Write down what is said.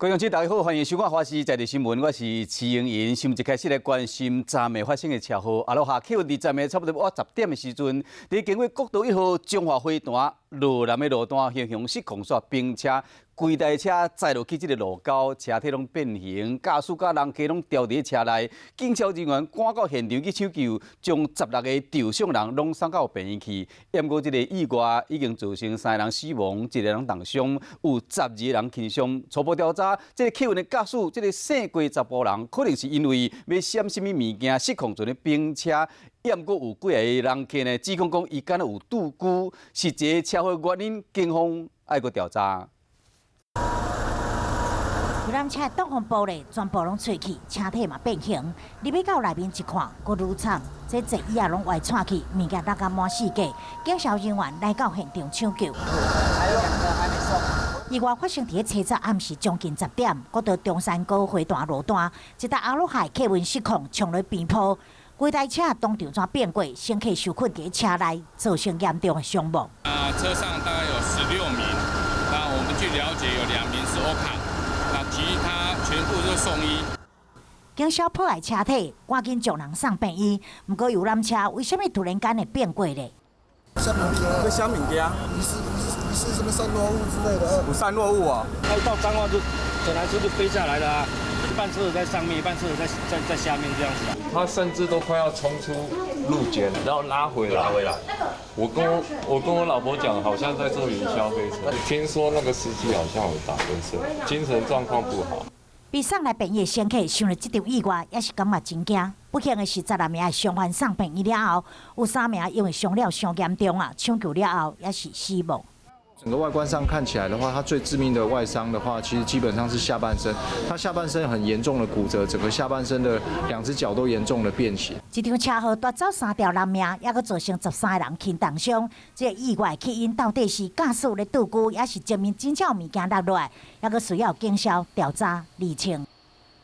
觀眾朋友大家好，歡迎收看《華視在地新聞》，我是徐英瑩。新聞一開始來關心昨暝發生的車禍。阿羅下客運二十暝差不多晚10點的時陣，佇經過國道1號彰化花壇路南的路段，形容失控煞冰車，規台車載落去這个路溝，車體攏變形，駕駛佮人客攏牢佇車內。警消人員趕到現場去搶救，將16個受傷人攏送到病院去。毋過這个意外已經造成三个人死亡，一個人重傷，有12個人輕傷。初步調查，這个客運的駕駛，這个姓郭查埔人，可能是因為欲閃啥物物件失控，坐咧冰車。毋過有幾个人客呢，指控講伊敢若有賭龜，實際車禍原因，警方愛閣調查。遊覽車擋風玻璃全部攏碎去，車體嘛變形。入去到內面一看，閣愈慘，這座椅仔攏歪跣去，物件落甲滿四界。警消人員來到現場搶救。還有兩個還沒送。意外發生佇咧初早暗時將近10點，國道中山高花壇路段，一台阿魯海客運失控衝落邊坡，規台車當場怎變過，乘客受困佇車內，造成嚴重的傷亡。啊，車上大概有16名，那我們據了解有兩名是歐卡，那其他全部都送醫。警消破壞車體，趕緊將人送病院。毋過遊覽車為啥物突然間會變過咧？啥物件？欲啥物件？疑似疑似什麼散落物之類的。有散落物啊！它一到彰化就整台車就飛下來了啊！一半車子在上面，一半車子在下面這樣子啊。他甚至都快要衝出路肩，然後拉回來。拉回來。我跟我老婆講，好像在坐雲霄飛車。聽說那個司機好像有打噴射，精神狀況不好。被送來病院的乘客想著這場意外，也是感覺真驚。不幸的是，16名的傷患送病院了後，有三名因為傷了傷嚴重啊，搶救了後也是死亡。整個外觀上看起來的話，它最致命的外傷的話，其實基本上是下半身。他下半身很嚴重的骨折，整個下半身的兩隻腳都嚴重的變形。這場車禍奪走三條人命，猶閣造成13個人輕重傷。這个意外起因到底是駕駛咧倒龜，抑是前面真正有物件落落來，猶閣需要警消調查釐清。